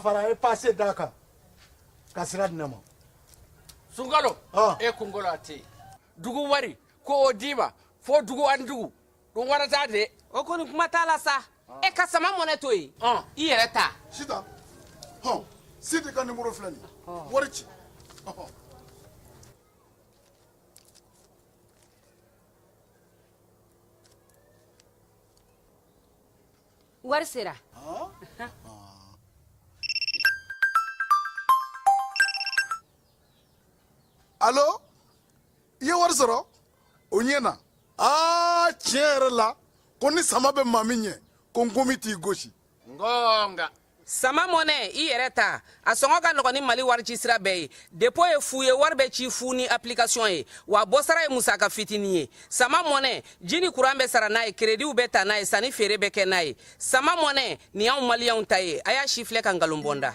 dafara a ye pase d'a kan ka sira di ne ma. Sunkalo e kunkolo a tɛ yen. Dugu wari ko o d'i ma fo dugu ani dugu ɗum warata de. O kɔni kuma t'a la sa. E ka sama mɔnɛ to yen, i yɛrɛ ta. Sitan, hɔn, Sidi ka nimoro filɛ nin ye, wari ci. Wari sera. Alo, i ye wari sɔrɔ o ɲɛ na. Aa, tiɲɛ yɛrɛ la, ko ni sama bɛ maa min ɲɛ, ko nkomi t'i gosi. Ngonga. Sama mɔnɛ, i yɛrɛ ta, a sɔngɔ ka nɔgɔn ni Mali wari ci sira bɛɛ ye. Depo ye fu ye, wari bɛ ci fu ni application ye, wa bɔsara ye musaka fitinin ye. Sama mɔnɛ, ji ni kuran bɛ sara n'a ye, kerediw bɛ ta n'a ye, sanni feere bɛ kɛ n'a ye. Sama mɔnɛ nin y'anw maliyɛnw ta ye. A y'a si filɛ ka nkalon bɔ n da.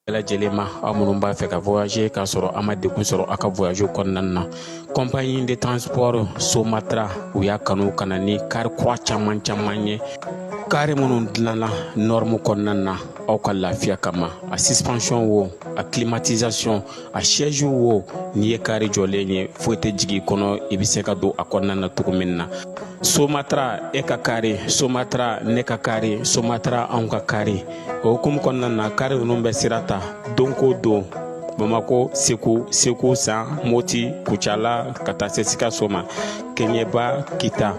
Bɛɛ lajɛlen ma, aw minnu b'a fɛ ka voyager k'a sɔrɔ a ma degun sɔrɔ aw ka voyage kɔnɔna na, compagnie de transport Somatra, u y'a kanu ka na ni kari kura caman caman ye, kari minnu dilanna norme kɔnɔna na aw ka lafiya kama. A suspension wo, a climatisation, a siège wo, n'i ye kari jɔlen ye, foyi tɛ jigin i kɔnɔ, i bɛ se ka don a kɔnɔna na cogo min na. Somatra, e ka kari Somatra, ne ka kari Somatra, anw ka kari. O hukumu kɔnɔna na, kari ninnu bɛ sira ta don ko don Bamako, Segu, Segu San, Moti, Kucala, ka taa se Sikaso ma, Keɲeba, Kita.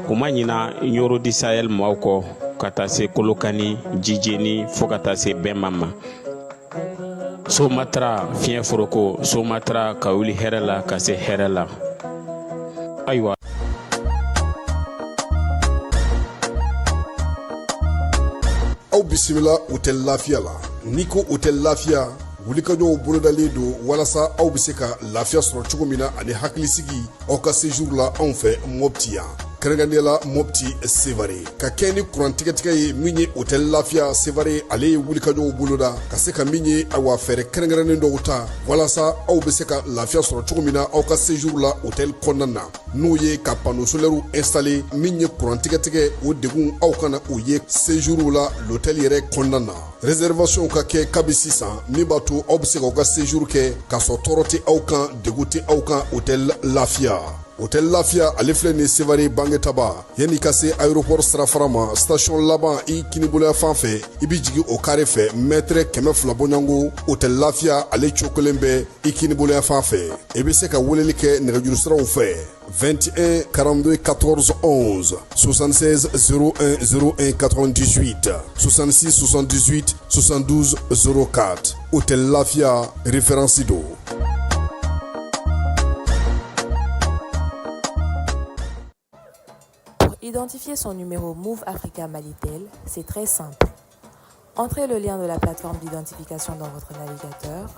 U ma ɲina Ɲoro du Sahel maaw kɔ, ka taa se Kolokani, Jijeni, fo ka taa se Bɛnba ma. Somatra fiɲɛ foroko, Somatra ka wuli hɛrɛ la ka se hɛrɛ la. Ayiwa. Aw bisimila Hôtel Lafiya la. N'i ko Hôtel Lafiya, wulikajɔw bolodalen don walasa aw bɛ se ka lafiya sɔrɔ cogo min na ani hakilisigi aw ka séjour la anw fɛ Mopti yan, kɛrɛnkɛrɛnnenya la Mopti Sevare. Ka kɛ ni kuran tigɛtigɛ ye min ye, Hôtel Lafiya Sevare, ale ye wulikajɔw boloda ka se ka min ye, awa, fɛɛrɛ kɛrɛnkɛrɛnnen dɔw ta walasa aw bɛ se ka lafiya sɔrɔ cogo min na aw ka séjour la hôtel kɔnɔna na, n'o ye ka panneau solaire installé. Min ye kuran tigɛtigɛ, o degun aw kana o ye séjour la l'hôtel yɛrɛ kɔnɔna na. Réservation ka kɛ kabi sisan, min b'a to aw bɛ se k'aw ka séjour kɛ k'a sɔrɔ tɔɔrɔ tɛ aw kan, degun tɛ aw kan. Hôtel Lafiya, Hôtel Lafiya, ale filɛ nin Sevare Bangetaba, yanni ka se aéroport sirafara ma, station laban i kiniboloya fan fɛ, i bɛ jigin o kare fɛ, mètre 200 bɔɲɔgɔnko. Hôtel Lafiya, ale cokolen bɛ i kiniboloya fan fɛ. I bɛ se ka weleli kɛ nɛgɛjuru siraw fɛ: 21 42 14 11, 76 01 01 98, 66 78 72 04. Hôtel Lafia, référence don. Pour identifier son numéro Moov Africa Malitel, c'est très simple. Entrez le lien de la plateforme d'identification dans votre navigateur.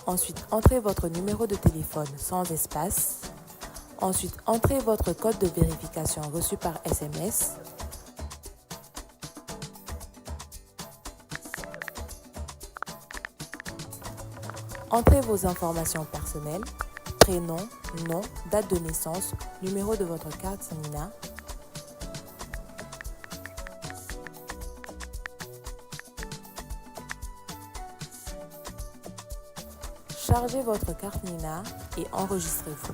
Ensuite, entrez votre numéro de téléphone sans espace. Ensuite, entrez votre code de vérification reçu par SMS. Entrez vos informations personnelles, prénom, nom, date de naissance, numéro de votre carte NINA. Chargez votre carte NINA et enregistrez-vous.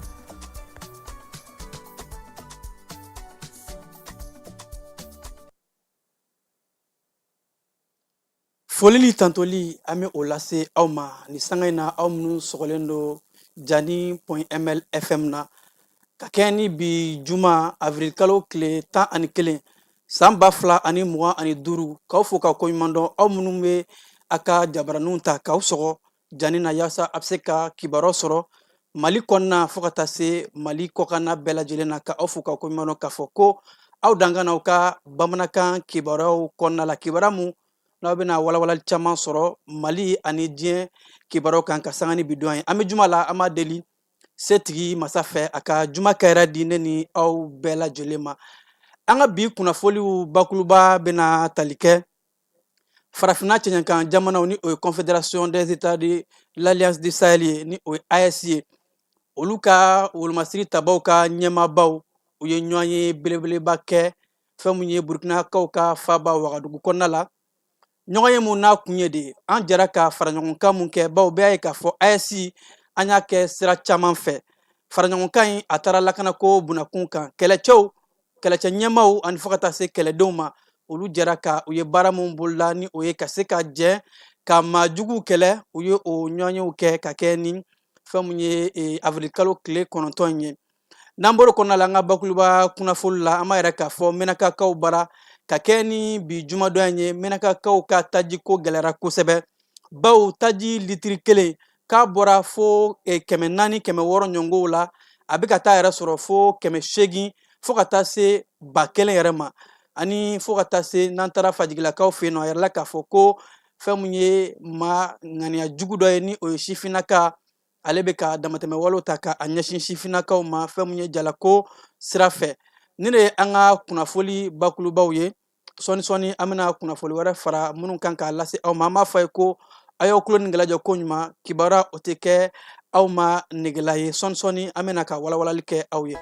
Foli ni tantoli, an bɛ o lase aw ma ni sanga in na, aw minnu sɔgɔlen don Jani.ml FM na, ka kɛ ni bi juma, avril kalo tile 11, san 2025. K'aw fo ka koɲuman dɔn, aw minnu bɛ a ka jabaraninw ta k'aw sɔgɔ Jani na, yaasa a bɛ se ka kibaruyaw sɔrɔ Mali kɔnɔna fo ka taa se Mali kɔkanna bɛɛ lajɛlen na. Ka aw fo ka koɲuman dɔn k'a fɔ ko aw dankan n'aw ka bamanankan kibaruyaw kɔnɔna la, kibaruya mun n'aw bɛna walawalali caman sɔrɔ Mali ani diɲɛ kibaruyaw kan. Ka sanga ni bi don ye, an bɛ juma la, an b'a deli setigi masa fɛ a ka juma kɛra di ne ni aw bɛɛ lajɛlen ma. An ka bi kunnafoliw bakuruba bɛna tali kɛ Farafinna cɛɲɛkan jamanaw, ni o ye Confédération des États de l'Alliance du Sahel ye, ni o ye AES ye, olu ka wolomasiri tabaw ka ɲɛmaabaw, u ye ɲɔgɔn ye belebeleba kɛ. Fɛn mun ye Burukinakaw ka faaba Wagadugu kɔnɔna la, ɲɔgɔnye mun n'a kun ye de an jɛra ka faraɲɔgɔnkan mun kɛ, bawo bɛɛ y'a ye k'a fɔ AES an y'a kɛ sira caman fɛ. Faraɲɔgɔnkan in a taara lakanako bunakun kan, kɛlɛcɛw, kɛlɛcɛ ɲɛmaaw ani fo ka taa se kɛlɛdenw ma, olu jɛra ka u ye baara mun boloda ni o ye ka se ka jɛ ka maa juguw kɛlɛ. U ye o ɲɔgɔnyew kɛ ka kɛ ni fɛn mun ye avril kalo tile 9 in ye. N'an bɔr'o kɔnɔna la, an ka bakuruba kunnafoli la, an b'a yira k'a fɔ Menakakaw bara ka kɛ ni bi jumadon in ye, Menakakaw ka tajiko gɛlɛyara kosɛbɛ, bawo taji litiri kelen k'a bɔra fo 400, 600 ɲɔgɔnw la, a bɛ ka taa yɛrɛ sɔrɔ fo 800, fo ka taa se 1000 yɛrɛ ma, ani fo ka taa se n'an taara Fajigilakaw fɛ yen nɔ, a yirala k'a fɔ ko fɛn mun ye maa ŋaniya jugu dɔ ye, ni o ye sifinnaka, ale bɛ ka damatɛmɛ walew ta ka a ɲɛsin sifinnakaw ma, fɛn mun ye jalako sira fɛ. Nin de ye an ka kunnafoli bakulubaw ye. Sɔɔni sɔɔni an bɛna kunnafoli wɛrɛ fara minnu kan k'a lase aw ma. An b'a fɔ a ye ko a y'aw tulo ni gɛlɛya jɔ ko ɲuman, kibaruya o tɛ kɛ aw ma negela ye. Sɔɔni sɔɔni an bɛna ka walawalali kɛ aw ye.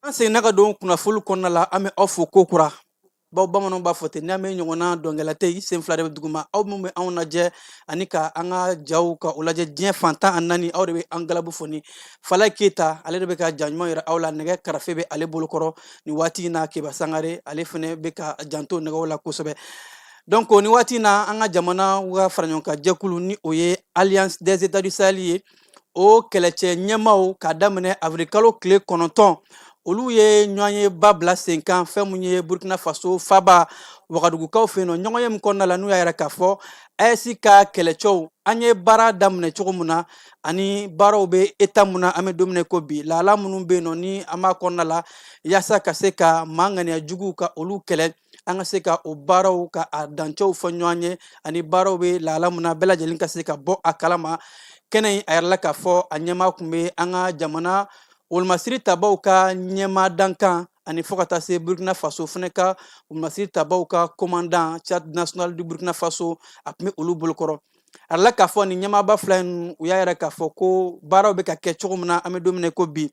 An seginna ka don kunnafoli kɔnɔna la. An bɛ aw fo kokura, bawo bamananw b'a fɔ ten, n'a mɛn ɲɔgɔnna dɔnkɛla tɛ yen, sen fila de bɛ duguma. Aw minnu bɛ anw lajɛ ani ka an ka jaw ka o lajɛ diɲɛ fan 14, aw de bɛ an galabu foni. Falaye Keyita, ale de bɛ ka ja ɲuman yira aw la. Nɛgɛ karafe bɛ ale bolokɔrɔ nin waati in na. Keba Sangare, ale fana bɛ ka janto nɛgɛw la kosɛbɛ. Donc nin waati in na, an ka jamana ka faraɲɔgɔnkan jɛkulu, ni o ye Alliance des États du Sahel ye, o kɛlɛcɛ ɲɛmaaw, k'a daminɛ avril kalo tile 9, olu ye ɲɔgɔnyeba bila sen kan, fɛn mun ye Burkina Faso faba Wagadugukaw fɛ yen nɔ. Ɲɔgɔnye min kɔnɔna la, n'u y'a yira k'a fɔ AES ka kɛlɛcɛw, an ye baara daminɛ cogo min na ani baaraw bɛ état mun na an bɛ don min na ko bi, lahala minnu bɛ yen nɔ ni an b'a kɔnɔna la, yaasa ka se ka maa ŋaniya juguw ka olu kɛlɛ, an ka se ka o baaraw ka a dancɛw fɔ ɲɔgɔn ye, ani baaraw bɛ lahala mun na, bɛɛ lajɛlen ka se ka bɔ a kalama. Kɛnɛ in, a yirala k'a fɔ a ɲɛmaa tun bɛ an ka jamana wolomasiri tabaw ka ɲɛmaa dankan, ani fo ka taa se Burkina Faso fana ka wolomasiri tabaw ka commandant Garde nationale du Burkina Faso, a tun bɛ olu bolokɔrɔ. A yirala k'a fɔ nin ɲɛmaaba fila in, u y'a yira k'a fɔ ko baaraw bɛ ka kɛ cogo min na an bɛ don min na ko bi,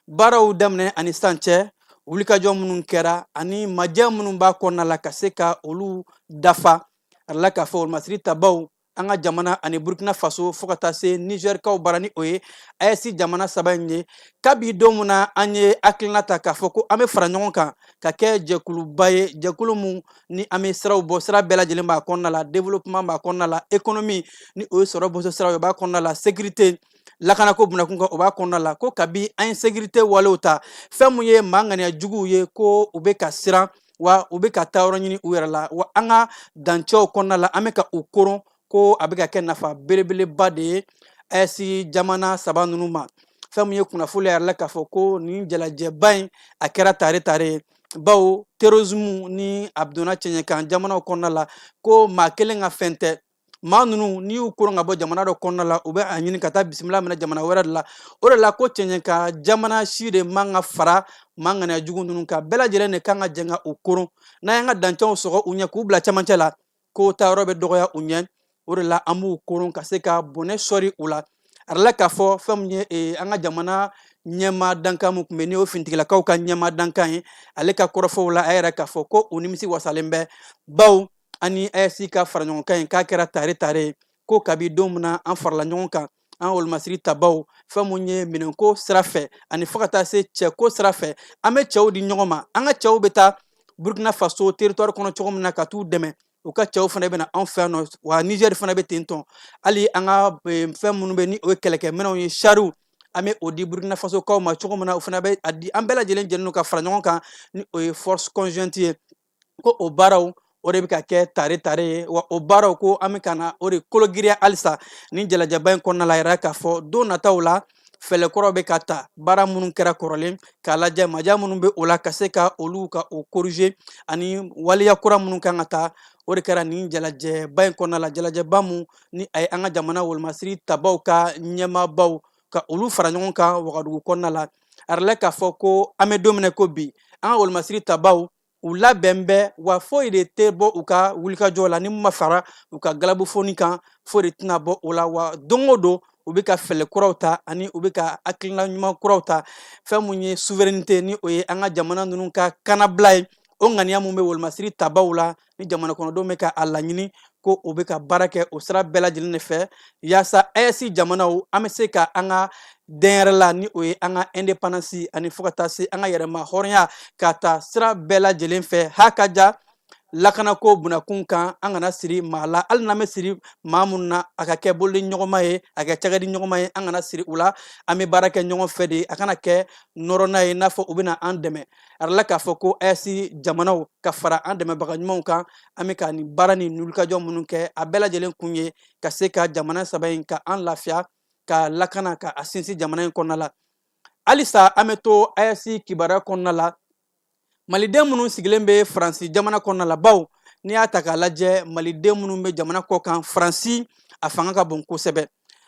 baaraw daminɛ ani sisan cɛ, wulikajɔ minnu kɛra ani majɛ minnu b'a kɔnɔna la, ka se ka olu dafa. A yirala k'a fɔ wolomasiri tabaw, an ka jamana ani Burkina Faso, fo ka taa se Nizɛrikaw bara, ni o ye AES jamana saba in ye, kabi don min na an ye hakilina ta k'a fɔ ko an bɛ fara ɲɔgɔn kan ka kɛ jɛkuluba ye, jɛkulu mun ni an bɛ siraw bɔ, sira bɛɛ lajɛlen b'a kɔnɔna la, développement b'a kɔnɔna la, économie ni o ye sɔrɔ bɔsɔ siraw ye, o b'a kɔnɔna la, sécurité, lakanako bunakun kan, o b'a kɔnɔna la, ko kabi an ye sécurité walew ta, fɛn mun ye maa ŋaniya juguw ye, ko u bɛ ka siran wa u bɛ ka taa yɔrɔ ɲini u yɛrɛ la, wa an ka dancɛw kɔnɔna la an bɛ ka u koron, ko a bɛ ka kɛ nafa belebeleba de ye AES jamana saba ninnu ma. Fɛn mun ye kunnafoli yɛrɛ la k'a fɔ ko nin jalajɛba in a kɛra tare tare ye, bawo terrorisme ni a donna cɛɲɛkan jamanaw kɔnɔna la, ko maa kelen ka fɛn tɛ. Maa ninnu, n'i y'u koron ka bɔ jamana dɔ kɔnɔna la, u bɛ a ɲini ka taa bisimila minɛ jamana wɛrɛ de la. O de la ko cɛɲɛkan jamana si de man ka fara maa ŋaniya jugu ninnu kan, bɛɛ lajɛlen de kan ka jɛ ka u koron. N'an y'an ka dancɛw sɔgɔ u ɲɛ k'u bila cɛmancɛ la, ko taayɔrɔ bɛ dɔgɔya u ɲɛ. O de la an b'u koron ka se ka bɔnɛ sɔri u la. A yirala k'a fɔ fɛn min ye an ka jamana ɲɛmaa dankan min tun bɛ, ni o finitigilakaw ka ɲɛmaa dankan ye, ale ka kɔrɔfɔw la, a yɛrɛ k'a fɔ ko u nimisi wasalen bɛ, bawo an ni AES ka faraɲɔgɔnkan in k'a kɛra tare tare ye, ko kabi don min na an farala ɲɔgɔn kan, an wolomasiri tabaw, fɛn mun ye minɛnko sira fɛ ani fo ka taa se cɛko sira fɛ, an bɛ cɛw di ɲɔgɔn ma. An ka cɛw bɛ taa Burkina Faso territoire kɔnɔ cogo min na ka t'u dɛmɛ, u ka cɛw fana bɛ na anw fɛ yan nɔ, wa Niger fana bɛ ten tɔn. Hali an ka fɛn minnu bɛ, ni o ye kɛlɛkɛminɛnw ye, chariw, an bɛ o di Burkina Faso kaw ma cogo min na, o fana bɛ a di an. Bɛɛ lajɛlen jɛlen ka fara ɲɔgɔn kan, ni o ye force conjointe ye, ko o baaraw o de bɛ ka kɛ tare tare ye, wa o baaraw ko an bɛ ka na o de kologiriya halisa ni jalajɛba in kɔnɔna la. Yɛrɛ k'a fɔ don nataw la, fɛɛrɛ kɔrɔ bɛ ka ta, baara minnu kɛra kɔrɔlen k'a lajɛ, maja minnu bɛ o la, ka se ka olu ka o corriger, ani waleya kura minnu kan ka ta. O de kɛra nin jalajɛba in kɔnɔna la, jalajɛba mun ni a ye an ka jamana wolomasiri tabaw ka ɲɛmaabaw ka olu fara ɲɔgɔn kan Wagadugu kɔnɔna la. A yirala k'a fɔ ko an bɛ don min na ko bi, an ka wolomasiri tabaw u labɛn bɛ wa, foyi de tɛ bɔ u ka wulikajɔ la ni ma fara u ka galabufoni kan, foyi de tɛna bɔ o la. Wa don o don u bɛ ka fɛɛrɛ kuraw ta ani u bɛ ka hakilina ɲuman kuraw ta. Fɛn mun ye souveraineté, ni o ye an ka jamana ninnu ka kannabila ye, o ŋaniya mun bɛ wolomasiri tabaw la ni jamana kɔnɔdenw bɛ ka a laɲini, ko o bɛ ka baara kɛ o sira bɛɛ lajɛlen de fɛ, yaasa AES jamanaw an bɛ se ka an ka dɛnyɛrɛla, ni o ye an ka indépendance, ani fo ka taa se an ka yɛrɛma hɔrɔnya ka taa sira bɛɛ lajɛlen fɛ. Ha ka ja lakanako bunakun kan, an kana siri maa la. Hali n'an bɛ siri maa minnu na, a ka kɛ bolodi ɲɔgɔnma ye, a kɛ cakɛdi ɲɔgɔnma ye, an kana siri u la. An bɛ baara kɛ ɲɔgɔn fɛ de, a kana kɛ nɔrɔna ye n'a fɔ u bɛna an dɛmɛ. A yirala k'a fɔ ko AES jamanaw ka fara an dɛmɛbaga ɲumanw kan, an bɛ ka nin baara ni wulikajɔ minnu kɛ, a bɛɛ lajɛlen kun ye ka se ka jamana saba in ka an lafiya, ka lakana, ka a sinsin jamana in kɔnɔna la. Halisa an bɛ to AES kibaruya kɔnɔna la. Maliden minnu sigilen bɛ Faransi jamana kɔnɔna la, baw n'i y'a ta k'a lajɛ, maliden minnu bɛ jamana kɔ kan, Faransi a fanga ka bon kosɛbɛ.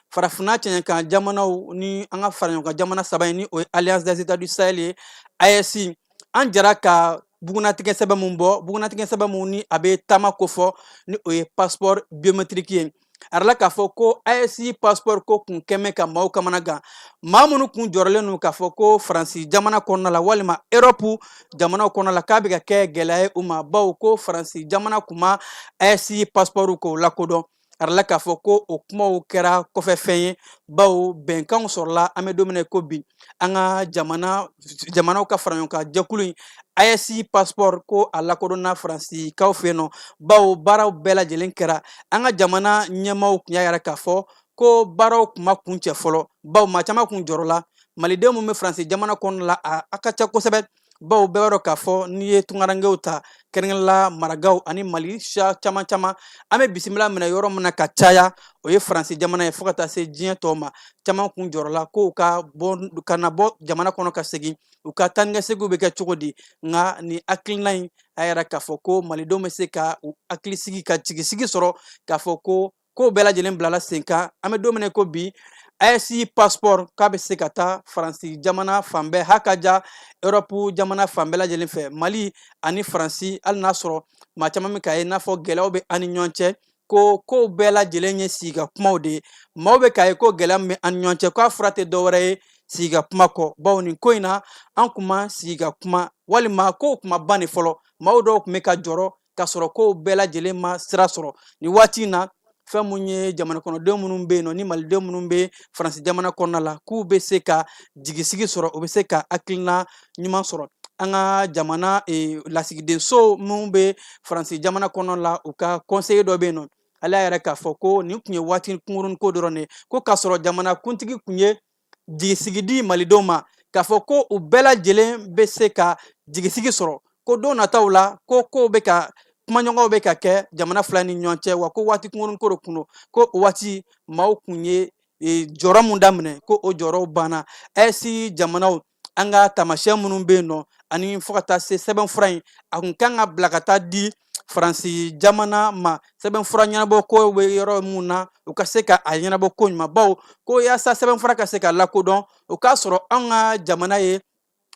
Farafinna cɛɲɛkan jamanaw ni an ka fara ɲɔgɔn kan jamana saba in, ni o ye Alliance des États du Sahel ye, AES, an jara ka bugunatigɛ sɛbɛn mun bɔ, bugunatigɛ sɛbɛn mun ni a bɛ taama kofɔ, ni o ye passeport biométrique ye. A yirala k'a fɔ ko AES passeport ko kun kɛmɛ ka maaw kamana gan. Maa minnu kun jɔrɔlen don k'a fɔ ko Faransi jamana kɔnɔna la walima Europe jamanaw kɔnɔna la, k'a bɛ ka kɛ gɛlɛya ye u ma, bawo ko Faransi jamana kun ma AES passeport k'o lakodɔn. A yirala k'a fɔ ko o kumaw kɛra kɔfɛfɛn ye, bawo bɛnkanw sɔrɔla. An bɛ don min na ko bi, an ka jamana jamanaw ka fara ɲɔgɔn kan jɛkulu in, AES passeport, ko a lakodɔnna Faransikaw fɛ yen nɔ, bawo baaraw bɛɛ lajɛlen kɛra. An ka jamana ɲɛmaaw tun y'a yira k'a fɔ ko baaraw kun ma kuncɛ fɔlɔ, bawo maa caman kun jɔrɔla. Maliden minnu bɛ Faransi jamana kɔnɔna la, a ka ca kosɛbɛ, bawo bɛɛ b'a dɔn k'a fɔ n'i ye tunkarankew ta, kɛrɛnkɛrɛnla maragaw ani Mali siya caman caman, an bɛ bisimila minɛ yɔrɔ min na ka caya, o ye Faransi jamana ye, fo ka taa se diɲɛ tɔw ma. Caman kun jɔrɔla ko ka bɔ ka na bɔ jamana kɔnɔ ka segin, u ka taa ni ka seginw bɛ kɛ cogo di? Nka nin hakilina in, a yira k'a fɔ ko malidenw bɛ se ka u hakili sigi, ka jigisigi sɔrɔ k'a fɔ ko kow bɛɛ lajɛlen bilala sen kan. An bɛ don min na ko bi, AES passeport k'a bɛ se ka taa Faransi jamana fan bɛɛ, ha ka ja Europe jamana fan bɛɛ lajɛlen fɛ. Mali ani Faransi, hali n'a sɔrɔ maa caman bɛ k'a ye n'a fɔ gɛlɛyaw bɛ an ni ɲɔgɔn cɛ, ko kow bɛɛ lajɛlen ye sigi ka kumaw de ye. Maaw bɛ k'a ye ko gɛlɛya min bɛ an ni ɲɔgɔn cɛ, k'a fura tɛ dɔwɛrɛ ye sigi ka kuma kɔ, bawo nin ko in na, an kun ma sigi ka kuma walima kow kun ma ban de fɔlɔ. Maaw dɔw tun bɛ ka jɔrɔ k'a sɔrɔ kow bɛɛ lajɛlen ma sira sɔrɔ. Nin waati in na, fɛn mun ye jamana kɔnɔden minnu bɛ yen nɔ ni maliden minnu bɛ Faransi jamana kɔnɔna la, k'u bɛ se ka jigisigi sɔrɔ, u bɛ se ka hakilina ɲuman sɔrɔ. An ka jamana lasigidenso minnu bɛ Faransi jamana kɔnɔ la, u ka conseiller dɔ bɛ yen nɔ, ale y'a yira k'a fɔ ko nin tun ye waati kunkurunnin ko dɔrɔn de ye, ko k'a sɔrɔ jamana kuntigi tun ye jigisigi di malidenw ma k'a fɔ ko u bɛɛ lajɛlen bɛ se ka jigisigi sɔrɔ, ko don nataw la, ko kow bɛ ka kumaɲɔgɔnw bɛ ka kɛ jamana fila ni ɲɔgɔn cɛ, wa ko waati kunkurunnin ko de kun don, ko o waati maaw kun ye jɔrɔ mun daminɛ, ko o jɔrɔw banna. AES jamanaw, an ka taamasiyɛn minnu bɛ yen nɔ, ani fo ka taa se sɛbɛnfura in, a kun kan ka bila ka taa di Faransi jamana ma, sɛbɛnfura ɲɛnabɔ ko bɛ yɔrɔ mun na, u ka se ka a ɲɛnabɔ ko ɲuman, bawo ko yaasa sɛbɛnfura ka se ka lakodɔn, o k'a sɔrɔ anw ka jamana ye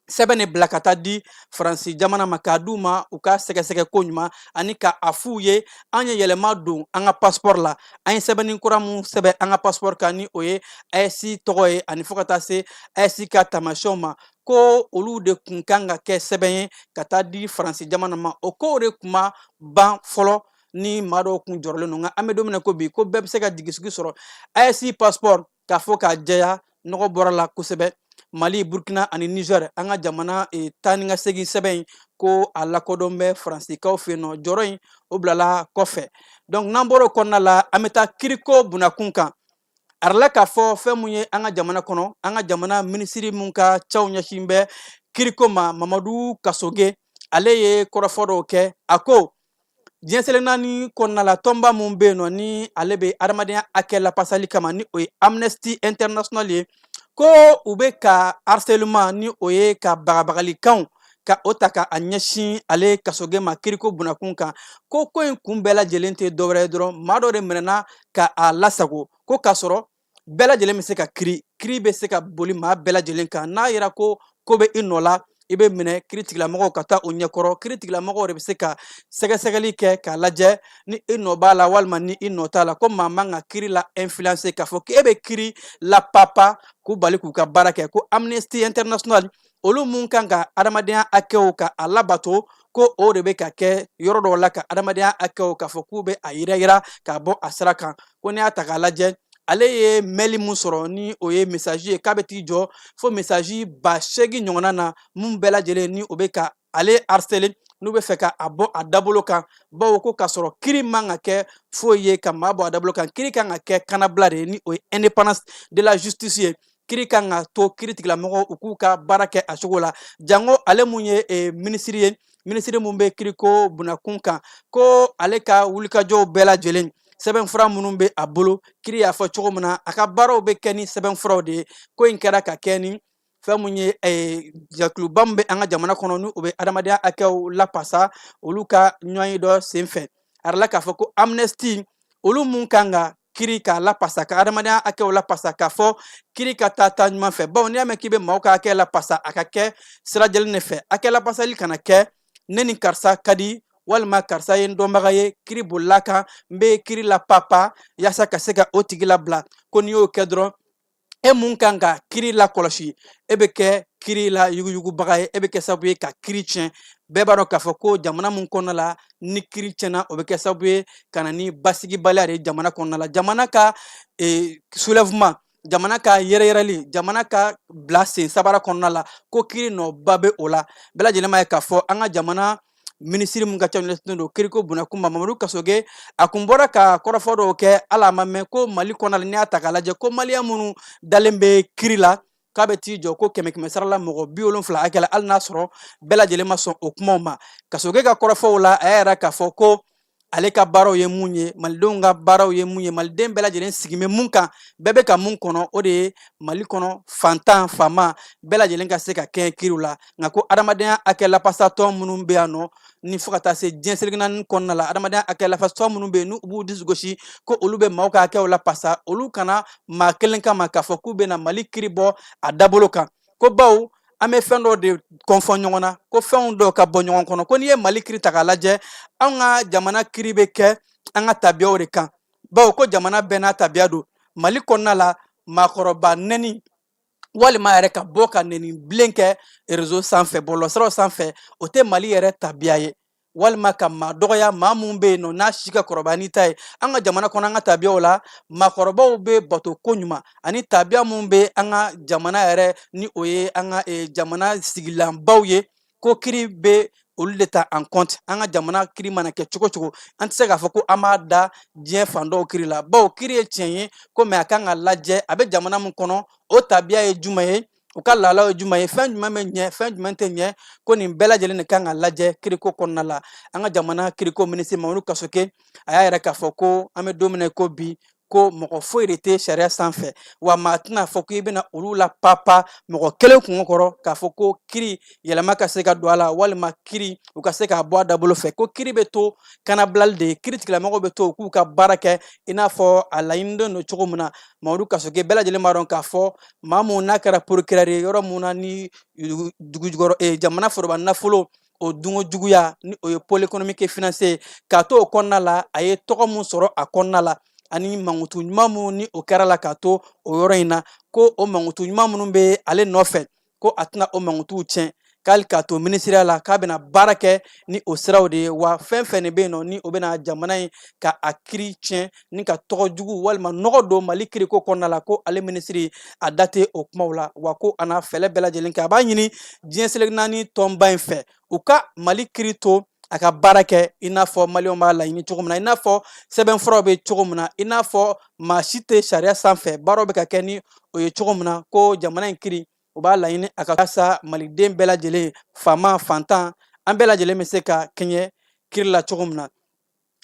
sɛbɛn de bila ka taa di Faransi jamana ma, k'a d'u ma u ka sɛgɛsɛgɛ ko ɲuman, ani ka a f'u ye an ye yɛlɛma don an ka passeport la, an ye sɛbɛnni kura mun sɛbɛn an ka passeport kan, ni o ye AES tɔgɔ ye, ani fo ka taa se AES ka taamasiyɛnw ma, ko olu de kun kan ka kɛ sɛbɛn ye ka taa di Faransi jamana ma. O kow de kun ma ban fɔlɔ ni maa dɔw kun jɔrɔlen don. Nka an bɛ don min na ko bi, ko bɛɛ bɛ se ka jigisigi sɔrɔ AES passeport, k'a fɔ k'a jɛya, nɔgɔ bɔra la kosɛbɛ. Mali, Burkina ani Niger, an ka jamana taa ni ka segin sɛbɛn in, ko a lakodɔn bɛ Faransikaw fɛ yen nɔ. Jɔrɔ in, o bilala kɔfɛ. Donc n'an bɔra o kɔnɔna la, an bɛ taa kiriko bunakun kan. A yirala k'a fɔ fɛn mun ye an ka jamana kɔnɔ, an ka jamana minisiri mun ka caw ɲɛsin bɛ kiriko ma, Mamadu Kasoge, ale ye kɔrɔfɔ dɔw kɛ. A ko diɲɛ seleke naani kɔnɔna la, tɔnba mun bɛ yen nɔ ni ale bɛ adamadenya hakɛ lapasali kama, ni o ye Amnesty International ye, ko u bɛ ka harcèlement, ni o ye ka bagabagalikanw ka o ta ka a ɲɛsin ale Kasoge ma kiriko bunakun kan, ko ko in kun bɛɛ lajɛlen tɛ dɔwɛrɛ ye dɔrɔn maa dɔ de minɛna ka a lasago, ko k'a sɔrɔ bɛɛ lajɛlen bɛ se ka kiri, kiri bɛ se ka boli maa bɛɛ lajɛlen kan n'a yira ko ko bɛ i nɔ la, i bɛ minɛ kiiritigɛlamɔgɔw ka taa o ɲɛkɔrɔ. Kiiritigɛlamɔgɔw de bɛ se ka sɛgɛsɛgɛli kɛ k'a lajɛ ni i nɔ b'a la walima ni i nɔ t'a la. Ko maa man ka kiiri la influencer k'a fɔ k'e bɛ kiiri la papa k'u bali k'u ka baara kɛ. Ko Amnesty International, olu mun kan ka adamadenya hakɛw ka a labato, ko o de bɛ ka kɛ yɔrɔ dɔw la ka adamadenya hakɛw k'a fɔ k'u bɛ a yira k'a bɔ a sira kan. Ko n'i y'a ta k'a lajɛ, ale ye mail mun sɔrɔ, ni o ye message ye, k'a bɛ t'i jɔ fo message 8000 ɲɔgɔnna na, mun bɛɛ lajɛlen ni o bɛ ka ale harceler, n'u bɛ fɛ ka a bɔ a dabolo kan, bawo ko k'a sɔrɔ kiri man ka kɛ foyi ye ka maa bɔ a dabolo kan. Kiri kan ka kɛ kanabila de ye, ni o ye indépendance de la justice ye. Kiri kan ka to kiiritigɛlamɔgɔw u k'u ka baara kɛ a cogo la, jango ale mun ye minisiri ye, minisiri mun bɛ kiriko bunakun kan, ko ale ka wulikajɔw bɛɛ lajɛlen, sɛbɛnfura minnu bɛ a bolo, kiri y'a fɔ cogo min na, a ka baaraw bɛ kɛ ni sɛbɛnfuraw de ye. Ko in kɛra ka kɛ ni fɛn mun ye, jɛkuluba min bɛ an ka jamana kɔnɔ, ni u bɛ adamadenya hakɛw lapasa, olu ka ɲɔgɔnye dɔ senfɛ. A yirala k'a fɔ ko Amnesty, olu mun kan ka kiri k'a lapasa, ka adamadenya hakɛw lapasa, k'a fɔ kiri ka taa taa ɲuman fɛ, bawo n'i y'a mɛn k'i bɛ maaw ka hakɛ lapasa, a ka kɛ sira jɛlen de fɛ. Hakɛ lapasali kana kɛ ne ni karisa ka di walima karisa ye n dɔnbaga ye, kiri bolila kan, n bɛ kiri la papa yaasa ka se ka o tigi labila. Ko n'i y'o kɛ dɔrɔn, e mun kan ka kiri lakɔlɔsi, e bɛ kɛ kiri la yuguyugubaga ye, e bɛ kɛ sababu ye ka kiri tiɲɛ. Bɛɛ b'a dɔn k'a fɔ ko jamana mun kɔnɔna la, ni kiri tiɲɛna, o bɛ kɛ sababu ye ka na ni basigibaliya de ye jamana kɔnɔna la, jamana ka soulèvement, jamana ka yɛrɛyɛrɛli, jamana ka bila sen sabara kɔnɔna la, ko kiri nɔba bɛ o la. Bɛɛ lajɛlen b'a ye k'a fɔ an ka jamana minisiri mun ka ca ɲɛsinnen don kiriko bunakun ma, Mamadu Kasoge, a kun bɔra ka kɔrɔfɔ dɔw kɛ, hali a ma mɛn, ko Mali kɔnɔna la, n'i y'a ta k'a lajɛ, ko maliyɛn minnu dalen bɛ kiri la, k'a bɛ t'i jɔ ko kɛmɛ kɛmɛ sara la mɔgɔ 70 hakɛ la, hali n'a sɔrɔ bɛɛ lajɛlen ma sɔn o kumaw ma. Kasoge ka kɔrɔfɔw la, a y'a yira k'a fɔ ko ale ka baaraw ye mun ye, malidenw ka baaraw ye mun ye, maliden bɛɛ lajɛlen sigi bɛ mun kan, bɛɛ bɛ ka mun kɔnɔ, o de ye Mali kɔnɔ fantan faama bɛɛ lajɛlen ka se ka kɛɲɛ kiriw la. Nka ko adamadenya hakɛ lapasatɔn minnu bɛ yan nɔ, ni fo ka taa se diɲɛ seleke naani kɔnɔna la, adamadenya hakɛ lapasatɔn minnu bɛ yen, n'u b'u dusu gosi ko olu bɛ maaw ka hakɛw lapasa, olu kana maa kelen kama k'a fɔ k'u bɛna Mali kiri bɔ a dabolo kan, ko bawo an bɛ fɛn dɔw de kɔnfɔ ɲɔgɔn na, ko fɛnw dɔw ka bɔ ɲɔgɔn kɔnɔ. Ko n'i ye Mali kiri ta k'a lajɛ, anw ka jamana kiri bɛ kɛ an ka tabiyaw de kan, bawo ko jamana bɛɛ n'a tabiya don. Mali kɔnɔna la, maakɔrɔba nɛni walima yɛrɛ ka bɔ ka nɛni bilen kɛ réseau sanfɛ, bɔlɔlɔsiraw sanfɛ, o tɛ Mali yɛrɛ tabiya ye, walima ka maa dɔgɔya, maa mun bɛ yen nɔ n'a si ka kɔrɔbaya n'i ta ye. An ka jamana kɔnɔ, an ka tabiyaw la, maakɔrɔbaw bɛ bato ko ɲuman, ani tabiya mun bɛ an ka jamana yɛrɛ, ni o ye an ka jamana sigilanbaw ye, ko kiri bɛ olu de ta en compte. An ka jamana kiri mana kɛ cogo cogo, an tɛ se k'a fɔ ko an b'a da diɲɛ fan dɔw kiri la, bawo kiri ye tiɲɛ ye ko mɛ a kan ka lajɛ a bɛ jamana min kɔnɔ, o tabiya ye jumɛn ye, u ka laalaw ye jumɛn ye, fɛn jumɛn bɛ ɲɛ, fɛn jumɛn tɛ ɲɛ, ko nin bɛɛ lajɛlen de kan ka lajɛ kiriko kɔnɔna la. An ka jamana kiriko minisiri Mamadu Kasoke, a y'a yira k'a fɔ ko an bɛ don min na ko bi, ko mɔgɔ foyi de tɛ sariya sanfɛ, wa maa tɛna fɔ k'i bɛna olu la papa mɔgɔ kelen kungo kɔrɔ k'a fɔ ko kiri yɛlɛma ka se ka don a la, walima kiri u ka se k'a bɔ a dabolo fɛ, ko kiri bɛ to kanabilali de ye, kiri tigilamɔgɔw bɛ to u k'u ka baara kɛ i n'a fɔ a laɲininen don cogo min na. Mamadu Kasoke, bɛɛ lajɛlen b'a dɔn k'a fɔ maa mun n'a kɛra procureur ye yɔrɔ mun na, ni dugu jukɔrɔ jamana foroba nafolo o dunko juguya, ni o ye pôle économique et financier, k'a to o kɔnɔna la, a ye tɔgɔ mun sɔrɔ a kɔnɔna la, ani mankutu ɲuman mun ni o kɛra la k'a to o yɔrɔ in na, ko o mankutu ɲuman minnu bɛ ale nɔfɛ, ko a tɛna o mankutuw tiɲɛ, k'ale k'a to minisiriya la, k'a bɛna baara kɛ ni o siraw de ye, wa fɛn fɛn de bɛ yen nɔ ni o bɛna jamana in ka a kiri tiɲɛ ni ka tɔgɔ jugu walima nɔgɔ don Mali kiriko kɔnɔna la, ko ale minisiri a da tɛ o kumaw la, wa ko a na fɛɛrɛ bɛɛ lajɛlen kɛ. A b'a ɲini diɲɛ seleke naani tɔnba in fɛ, u ka Mali kiri to a ka baara kɛ i n'a fɔ maliyɛnw b'a laɲini cogo min na, i n'a fɔ sɛbɛnfuraw bɛ cogo min na, i n'a fɔ maa si tɛ sariya sanfɛ, baaraw bɛ ka kɛ ni o ye cogo min na, ko jamana in kiri, u b'a laɲini a ka sa maliden bɛɛ lajɛlen, faama fantan, an bɛɛ lajɛlen bɛ se ka kɛɲɛ kiri la cogo min na.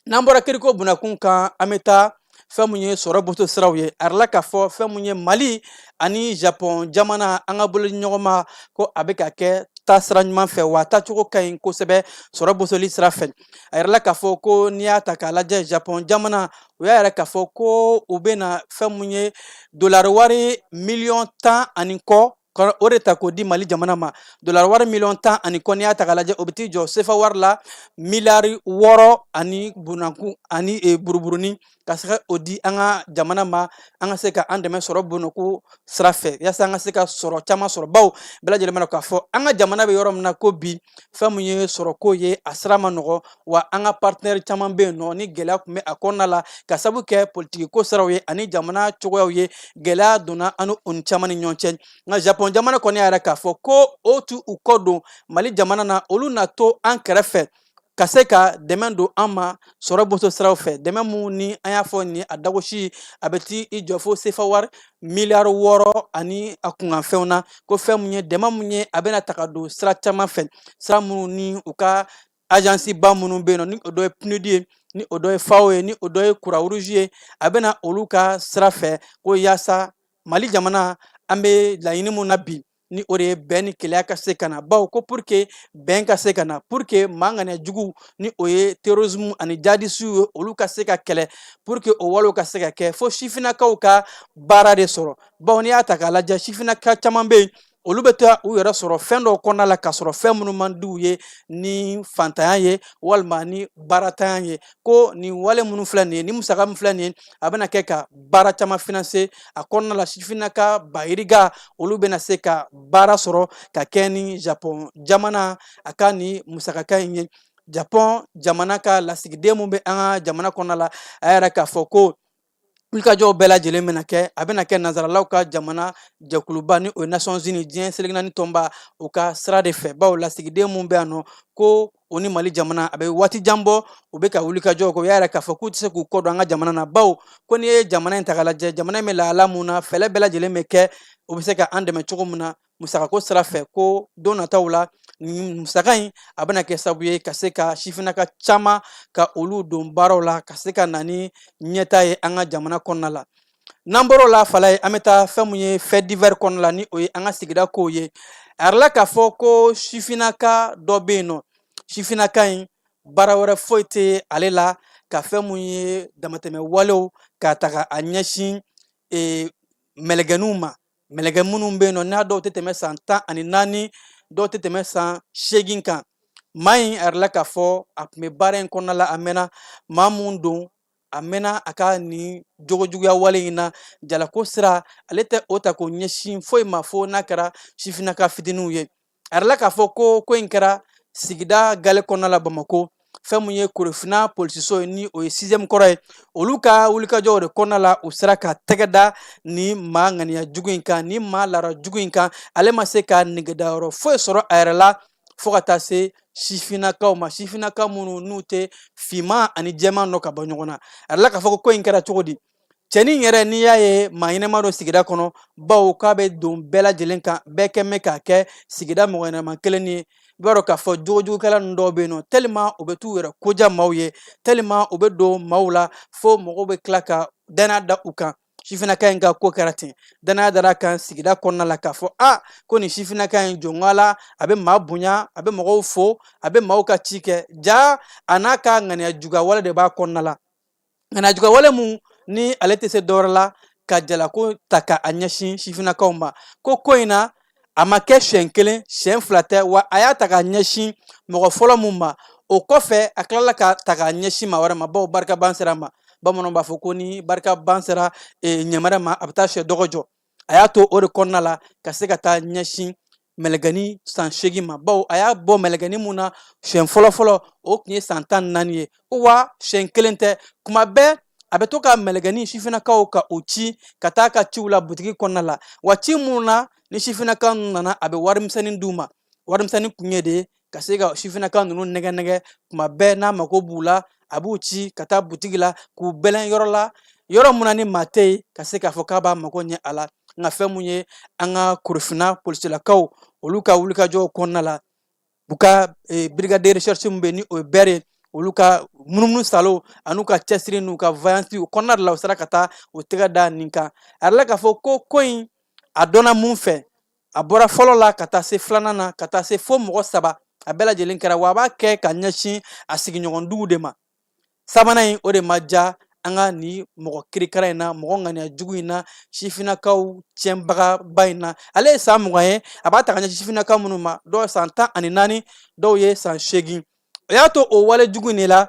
N'an bɔra kiriko bunakun kan, an bɛ taa fɛn mun ye sɔrɔ boso siraw ye. A yirala k'a fɔ fɛn mun ye Mali ani Japon jamana, an ka bolodiɲɔgɔnma, ko a bɛ ka kɛ taasira ɲuman fɛ, wa taacogo ka ɲi kosɛbɛ sɔrɔ bosoli sira fɛ. A yirala k'a fɔ ko n'i y'a ta k'a lajɛ, Japon jamana, u y'a yira k'a fɔ ko u bɛna fɛn mun ye dolari wari miliyɔn 10 ani kɔ. Ka o de ta k'o di Mali jamana ma, dolari wari miliyɔn 10 ani kɔ. N'i y'a ta k'a lajɛ, o bɛ t'i jɔ sefa wari la miliyari 6 ani bunakun ani buruburunin, ka se ka o di an ka jamana ma, an ka se ka an dɛmɛ sɔrɔ bonnako sira fɛ, yaasa an ka se ka sɔrɔ caman sɔrɔ, bawo bɛɛ lajɛlen b'a dɔn k'a fɔ an ka jamana bɛ yɔrɔ min na ko bi, fɛn min ye sɔrɔko ye, a sira ma nɔgɔ. Wa an ka partenaire caman bɛ yen nɔ ni gɛlɛya tun bɛ a kɔnɔna la, ka sabu kɛ politiki ko siraw ye ani jamana cogoyaw ye, gɛlɛya donna an ni o ni caman ni ɲɔgɔn cɛ. Nka Japon jamana kɔni y'a yira k'a fɔ ko o t'u kɔ don Mali jamana na, olu na to an kɛrɛfɛ ka se ka dɛmɛ don an ma sɔrɔ boso siraw fɛ. Dɛmɛ mun ni an y'a fɔ nin, a dagosi a bɛ t'i jɔ fo sefa wari miliyari 6 ani a kunkanfɛnw na, ko fɛn mun ye dɛmɛ mun ye, a bɛna ta ka don sira caman fɛ, sira minnu ni u ka agence ba minnu bɛ yen nɔ, ni o dɔ ye PNUD ye, ni o dɔ ye FAO ye, ni o dɔ ye Croix Rouge ye, a bɛna olu ka sira fɛ, ko yaasa Mali jamana, an bɛ laɲini mun na bi, ni o de ye bɛn ni kelenya ka se ka na, bawo ko pour que bɛn ka se ka na, pour que maa ŋaniya jugu, ni o ye terrorisme ani jadisiw ye, olu ka se ka kɛlɛ, pour que o walew ka se ka kɛ, fo sifinnakaw ka baara de sɔrɔ. Bawo n'i y'a ta k'a lajɛ, sifinnaka caman bɛ yen, olu bɛ taa u yɛrɛ sɔrɔ fɛn dɔw kɔnɔna la k'a sɔrɔ fɛn minnu man di u ye, ni fantanya ye walima ni baaratanya ye. Ko nin wale minnu filɛ nin ye, ni musaka min filɛ nin ye, a bɛna kɛ ka baara caman financer a kɔnɔna la. Sifinnaka bayiriga, olu bɛna se ka baara sɔrɔ ka kɛ ni Japon jamana a ka nin musakaka in ye. Japon jamana ka lasigiden mun bɛ an ka jamana kɔnɔna la, a y'a yira k'a fɔ ko wulikajɔw bɛɛ lajɛlen bɛna kɛ, a bɛna kɛ nanzaralaw ka jamana jɛkuluba, ni o ye Nations Unies, diɲɛ seleke naani tɔnba, o ka sira de fɛ, bawo lasigiden mun bɛ yan nɔ, ko o ni Mali jamana a bɛ waati jan bɔ, u bɛ ka wulikajɔw kɛ. U y'a yira k'a fɔ k'u tɛ se k'u kɔ don an ka jamana na, bawo ko n'i ye jamana in ta k'a lajɛ, jamana in bɛ lahala mun na, fɛɛrɛ bɛɛ lajɛlen bɛ kɛ o bɛ se ka an dɛmɛ cogo min na musakako sira fɛ, ko don nataw la nin musaka in a bɛna kɛ sababu ye ka se ka sifinnaka caman ka olu don baaraw la, ka se ka na ni ɲɛtaa ye an ka jamana kɔnɔna la. N'an bɔr'o la, fala ye, an bɛ taa fɛn mun ye fait divers kɔnɔna la, ni o ye an ka sigida kow ye. A yirala k'a fɔ ko sifinnaka dɔ bɛ yen nɔ, sifinnaka in baara wɛrɛ foyi tɛ ale la ka fɛn mun ye damatɛmɛ walew k'a ta ka a ɲɛsin mɛlɛgɛninw ma, mɛlɛkɛ minnu bɛ yen nɔ, n'a dɔw tɛ tɛmɛ san 14, dɔw tɛ tɛmɛ san 8 kan. Maa in, a yirala k'a fɔ a tun bɛ baara in kɔnɔna la a mɛnna. Maa mun don, a mɛnna a ka nin jogojuguya wale in na. Jalako sira, ale tɛ o ta k'o ɲɛsin foyi ma fo n'a kɛra sifinnaka fitininw ye. A yirala k'a fɔ ko ko in kɛra sigida gale kɔnɔna la Bamako. Fɛn mun ye Korofina polisiso ye, ni o ye sixième kɔrɔ ye, olu ka wulikajɔw de kɔnɔna la, u sera ka tɛgɛ da ni maa ŋaniya jugu in kan, ni maa lara jugu in kan. Ale ma se ka negedayɔrɔ foyi sɔrɔ a yɛrɛ la fo ka taa se sifinnakaw ma, sifinnakaw minnu n'u tɛ finman ani jɛman dɔn ka bɔ ɲɔgɔn na. A yirala k'a fɔ ko ko in kɛra cogo di? Cɛnin yɛrɛ, n'i y'a ye maa ɲɛnama don sigida kɔnɔ, bawo k'a bɛ don bɛɛ lajɛlen kan, bɛɛ kɛ mɛn k'a kɛ sigida mɔgɔ ɲɛnama kelen ye. I b'a dɔn k'a fɔ jogojugukɛla ninnu dɔw bɛ yen nɔ, tellement u bɛ t'u yɛrɛ koja maaw ye, tellement u bɛ don maaw la fo mɔgɔw bɛ tila ka danaya da u kan. Sifinnaka in ka ko kɛra ten, danaya dara kan sigida kɔnɔna la k'a fɔ a ko nin sifinnaka in jɔnga la, a bɛ maa bonya, a bɛ mɔgɔw fo, a bɛ maaw ka ci kɛ. Ja a n'a ka ŋaniya juguya wale de b'a kɔnɔna la, ŋaniya juguya wale mun ni ale tɛ se dɔwɛrɛ la ka jalako ta ka a ɲɛsin sifinnakaw ma. Ko ko in na, a ma kɛ siɲɛ kelen, siɲɛ fila tɛ wa. A y'a ta ka ɲɛsin mɔgɔ fɔlɔ mun ma, o kɔfɛ a tilala ka ta ka ɲɛsin maa wɛrɛ ma, bawo barika ban sera ma. Bamananw b'a fɔ ko ni barika ban sera ɲɛmɛrɛ ma, a bɛ taa sɛ dɔgɔ jɔ. A y'a to o de kɔnɔna la ka se ka taa ɲɛsin mɛlɛgɛni san 8 ma, bawo a y'a bɔ mɛlɛgɛni mun na siɲɛ fɔlɔfɔlɔ, o tun ye san 14 ye. Wa siɲɛ kelen tɛ, kuma bɛɛ a bɛ to ka mɛlɛgɛni sifinnakaw ka o ci ka taa ka ciw la butigi kɔnɔna la. Wa ci mun na ni sifinnakaw nana, a bɛ warimisɛnnin d'u ma. Warimisɛnnin kun ye de ka se ka sifinnaka ninnu nɛgɛ nɛgɛ. Kuma bɛɛ n'a mako b'u la, a b'u ci ka taa butigi la k'u bɛlɛn yɔrɔ la, yɔrɔ mun na ni maa tɛ yen, ka se k'a fɔ k'a b'a mako ɲɛ a la. Nka fɛn mun ye an ka Korofina polisilakaw, olu ka wulikajɔw kɔnɔna la, u ka brigade de recherche min bɛ yen, ni o ye BER ye, olu ka munumunu salo an'u ka cɛsiri n'u ka vaillance o kɔnɔna de la, u sera ka taa o tɛgɛ da nin kan. A yirala k'a fɔ ko ko in a dɔnna mun fɛ, a bɔra fɔlɔ la ka taa se filanan na, ka taa se fo mɔgɔ saba, a bɛɛ lajɛlen kɛra. Wa a b'a kɛ ka ɲɛsin a sigiɲɔgɔn dugu de ma. Sabanan in, o de ma ja An ka nin mɔgɔ kirikara in na, mɔgɔ ŋaniya jugu in na, sifinnakaw tiɲɛbagaba in na, ale ye san 20 ye, a b'a ta ka ɲɛsin sifinnakaw minnu ma, dɔw san 14, dɔw ye san 8. O y'a to o wale jugu in de la,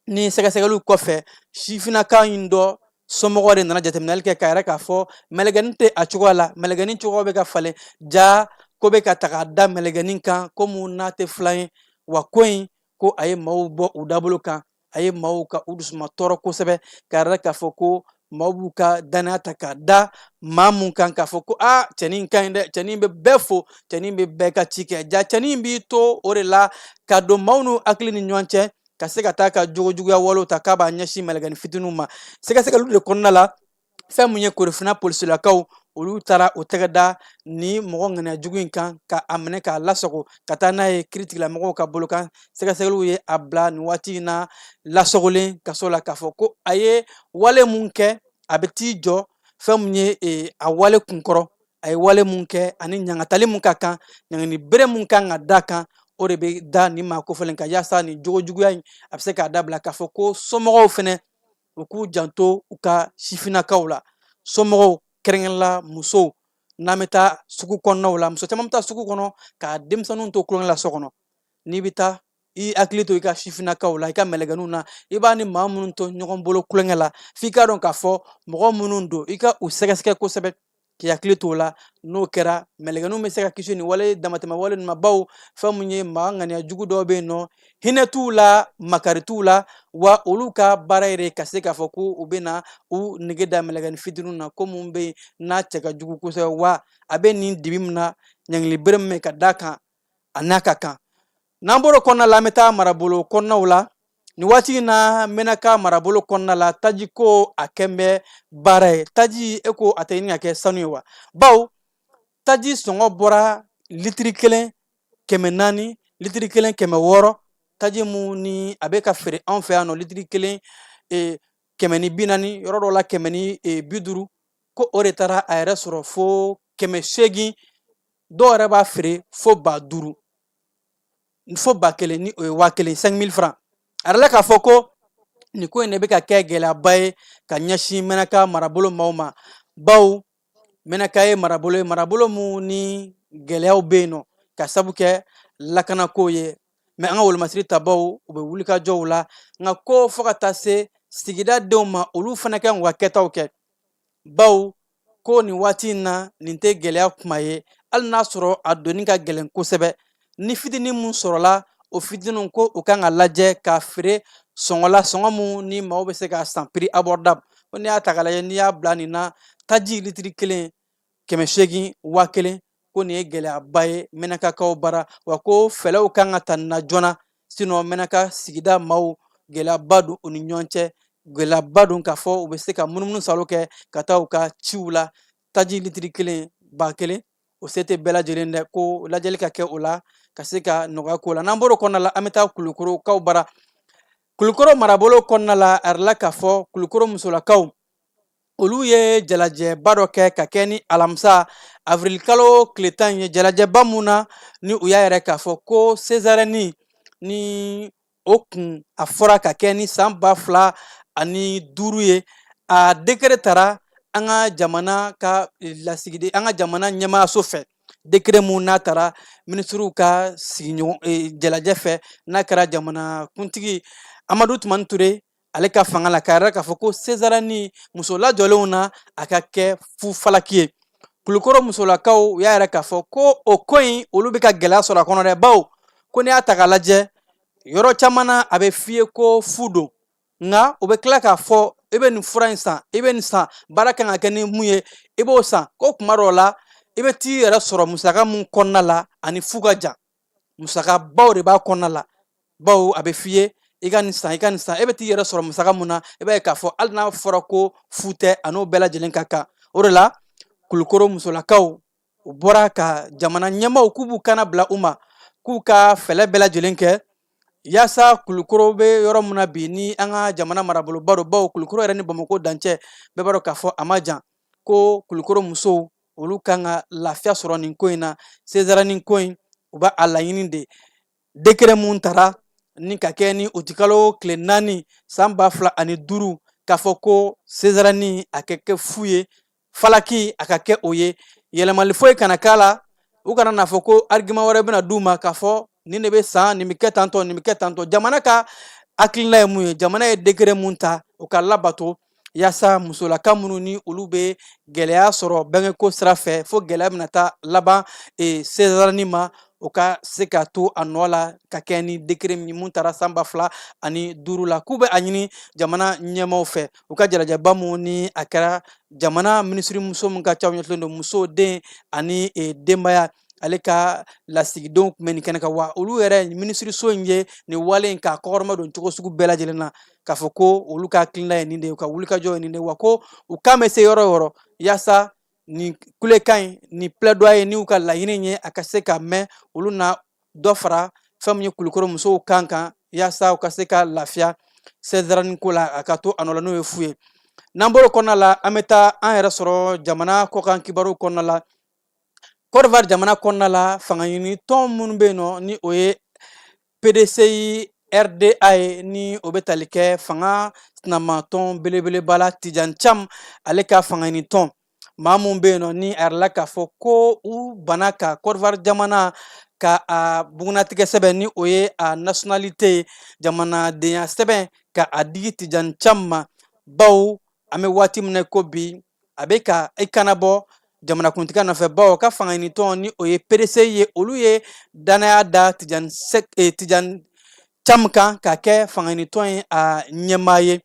ni sɛgɛsɛgɛliw kɔfɛ, sifinnaka in dɔ somɔgɔw de nana jateminɛli kɛ k'a yɛrɛ k'a fɔ mɛlɛkɛnin tɛ a cogoya la, mɛlɛkɛnin cogoya bɛ ka falen, ja ko bɛ ka taga da mɛlɛkɛnin kan ko mun n'a tɛ filan ye. Wa ko in ko a ye maaw bɔ u dabolo kan, a ye maaw ka u dusuma tɔɔrɔ kosɛbɛ, k'a yɛrɛ k'a fɔ ko maaw b'u ka danaya ta k'a da maa mun kan, k'a fɔ ko aa, cɛnin ka ɲi dɛ, cɛnin bɛ bɛɛ fo, cɛnin bɛ bɛɛ ka ci kɛ, ja cɛnin b'i to o de la ka don maaw n'u hakili ni ɲɔgɔn cɛ, ka se ka taa ka jogojuguya walew ta k'a b'a ɲɛsin mɛlɛkɛnin fitininw ma. Sɛgɛsɛgɛliw de kɔnɔna la, fɛn mun ye Korofina polisilakaw, olu taara u tɛgɛ da ni mɔgɔ ŋaniya jugu in kan, ka a minɛ k'a lasago ka taa n'a ye kiiritigɛlamɔgɔw ka bolo kan. Sɛgɛsɛgɛliw ye a bila nin waati in na lasagolen kaso la, k'a fɔ ko a ye wale mun kɛ, a bɛ t'i jɔ fɛn mun ye a wale kunkɔrɔ, a ye wale mun kɛ ani ɲangatali mun ka kan, ɲangini bere mun kan ka da kan, o de bɛ da nin maa kofɔlen kan, yaasa nin jogojuguya in a bɛ se k'a dabila. K'a fɔ ko somɔgɔw fɛnɛ, u k'u janto u ka sifinnakaw la, somɔgɔw, kɛrɛnkɛrɛnla musow. N'an bɛ taa sugu kɔnɔnaw la, muso caman bɛ taa sugu kɔnɔ ka denmisɛnninw to kulonkɛ la so kɔnɔ. N'i bɛ taa, i hakili to i ka sifinnakaw la, i ka mɛlɛkɛninw na, i b'a ni maa minnu to ɲɔgɔn bolo kulonkɛ la, f'i k'a dɔn k'a fɔ mɔgɔ minnu don, i ka u sɛgɛsɛgɛ kosɛbɛ, k'i hakili t'o la. N'o kɛra, mɛlɛkɛninw bɛ se ka kisi nin wale damatɛmɛ wale ninnu ma, bawo fɛn mun ye, maa ŋaniya jugu dɔw bɛ yen nɔ, hinɛ t'u la, makari t'u la, wa olu ka baara yɛrɛ ka se k'a fɔ ko u bɛ na u nege da mɛlɛkɛnin fitininw na. Ko mun bɛ yen n'a cɛ ka jugu kosɛbɛ, wa a bɛ nin dibi min na, ɲangili bere min bɛ ka d'a kan, a n'a ka kan. N'an bɔr'o kɔnɔna la, an bɛ taa marabolo kɔnɔnaw la. Nin waati in na, Menaka marabolo kɔnɔna la, taji ko a kɛn bɛ baara ye. Taji, e ko a tɛ ɲini ka kɛ sanu ye wa? Bawo taji sɔngɔ bɔra litiri kelen 400, litiri kelen 600. Taji mun ni a bɛ ka feere anw fɛ yan nɔ, litiri kelen 140, yɔrɔ dɔw la 150, ko o de taara a yɛrɛ sɔrɔ fo 800, dɔw yɛrɛ b'a feere fo 5000, fo 1000, ni o ye 1000, 5000 francs. A yɛrɛ la k'a fɔ ko nin ko in de bɛ ka kɛ gɛlɛyaba ye ka ɲɛsin Menaka marabolo maaw ma, bawo Menaka ye marabolo ye, marabolo mun ni gɛlɛyaw bɛ yen nɔ ka sabu kɛ lakanako ye. Mɛ an ka wolomasiri tabaw, u bɛ wulikajɔw la, nka ko fo ka taa se sigida denw ma, olu fana kɛ k'u ka kɛtaw kɛ, bawo ko nin waati in na, nin tɛ gɛlɛya kuma ye, hali n'a sɔrɔ a donni ka gɛlɛn kosɛbɛ. Ni fitinin mun sɔrɔla, o fitininw ko u kan ka lajɛ k'a feere sɔngɔ la, sɔngɔ mun ni maaw bɛ se k'a san, prix abordable. Ko n'i y'a ta k'a lajɛ, n'i y'a bila nin na, taji litiri kelen 800, 1000, ko nin ye gɛlɛyaba ye Mɛnakakaw bara, wa ko fɛlɛw kan ka ta nin na joona, sinon Mɛnaka sigida maaw, gɛlɛyaba don u ni ɲɔgɔn cɛ, gɛlɛyaba don k'a fɔ u bɛ se ka munumunu salo kɛ ka taa u ka ciw la. Taji litiri kelen 1000, o se tɛ bɛɛ lajɛlen dɛ. Ko lajɛli ka kɛ o la ka se ka nɔgɔya ko la. N'an bɔr'o kɔnɔna la, an bɛ taa Kulukorokaw bara. Kulukoro marabolo kɔnɔna la, a yirala k'a fɔ Kulukoro musolakaw, olu ye jalajɛba dɔ kɛ ka kɛ ni alamisa avril kalo tile 10 ye. Jalajɛba mun na ni u y'a yɛrɛ k'a fɔ ko sezarɛni ni o kun a fɔra ka kɛ ni san 2005 ye, a décret tara an ka jamana ka lasigiden, an ka jamana ɲɛmaayaso fɛ, décret mun n'a tara minisiriw ka sigiɲɔgɔn jalajɛ fɛ, n'a kɛra jamana kuntigi Amadu Tumani Ture ale ka fanga la, k'a yɛrɛ k'a fɔ ko sezarɛni muso lajɔlenw na, a ka kɛ fu falaki ye. Kulukoro musolakaw, u y'a yɛrɛ k'a fɔ ko o ko in, olu bɛ ka gɛlɛya sɔrɔ a kɔnɔ dɛ, bawo ko n'i y'a ta k'a lajɛ, yɔrɔ caman na, a bɛ f'i ye ko fu don, nka u bɛ tila k'a fɔ i bɛ nin fura in san, i bɛ nin san, baara kan ka kɛ ni mun ye, i b'o san. Ko kuma dɔw la, i bɛ t'i yɛrɛ sɔrɔ musaka mun kɔnɔna la, ani fu ka jan, musakabaw de b'a kɔnɔna la, bawo a bɛ f'i ye i ka nin san, i ka nin san, e bɛ t'i yɛrɛ sɔrɔ musaka mun na, i b'a ye k'a fɔ hali n'a fɔra ko fu tɛ, a n'o bɛɛ lajɛlen ka kan. O de la Kulukoro musolakaw, u bɔra ka jamana ɲɛmaaw k'u b'u kana bila u ma, k'u ka fɛɛrɛ bɛɛ lajɛlen kɛ yaasa Kulukoro bɛ yɔrɔ min na bi, ni an ka jamana maraboloba don, bawo Kulukoro yɛrɛ ni Bamakɔ dancɛ, bɛɛ b'a dɔn k'a fɔ a ma jan, ko Kulukoro musow, olu kan ka lafiya sɔrɔ nin ko in na. Sezarɛni ko in, u b'a a laɲini de, décret mun tara ni ka kɛ ni utikalo tile 4 san 2005. K'a fɔ ko sezarani a ka kɛ fu ye, falaki a ka kɛ o ye, yɛlɛmali foyi kana k'a la. U kana n'a fɔ ko argument wɛrɛ bɛna d'u ma k'a fɔ nin de bɛ san, nin bɛ kɛ tantɔ, nin bɛ kɛ tantɔ. Jamana ka hakilina ye mun ye? Jamana ye décret mun ta, o ka labato, yaasa musolaka minnu ni olu bɛ gɛlɛya sɔrɔ bangeko sira fɛ, fo gɛlɛya bɛna taa laban sezarani ma, o ka se ka to a nɔ la ka kɛ ni décret min mun taara san 2005 la. K'u bɛ a ɲini jamana ɲɛmaaw fɛ, u ka jalajɛba mun ni a kɛra jamana minisiri muso min ka caw ɲɛsinnen don muso, den ani denbaya, ale ka lasigidenw tun bɛ nin kɛnɛ kan. Wa olu yɛrɛ minisiriso in ye nin wale in k'a kɔkɔrɔma don cogo sugu bɛɛ lajɛlen na, k'a fɔ ko olu ka hakilina ye nin de ye, u ka wulikajɔ ye nin de ye, wa ko u kan bɛ se yɔrɔ o yɔrɔ yaasa nin kulekan in, nin plaidoyer n'u ka laɲini ye, a ka se ka mɛn. Olu na dɔ fara fɛn min ye Kulukɔrɔ musow kan kan, yaasa u ka se ka lafiya sezarani ko la, a ka to a nɔ la, n'o ye fu ye. N'an bɔr'o kɔnɔna la, an bɛ taa an yɛrɛ sɔrɔ jamana kɔkan kibaru kɔnɔna la. Côte d'Ivoire jamana kɔnɔna la, fanga ɲini tɔn minnu bɛ yen nɔ, ni o ye PDCI RDA ye, ni o bɛ tali kɛ fanga sinamatɔn belebeleba la, Tijan Cam ale ka fanga ɲini tɔn, maa mun bɛ yen nɔ ni a yɛrɛ k'a fɔ ko u banna ka Côte d'Ivoire jamana ka a bugunnatigɛ sɛbɛn, ni o ye a nationalité ye, jamanadenya sɛbɛn, ka a di Tijan Cam ma, bawo an bɛ waati min na ko bi, a bɛ ka i kana bɔ jamanakuntigiya nɔfɛ, bawo ka fanga ɲini tɔn, ni o ye PDCI ye, olu ye danaya da Tijan Cam kan ka kɛ fanga ɲini tɔn ye a ɲɛmaa ye.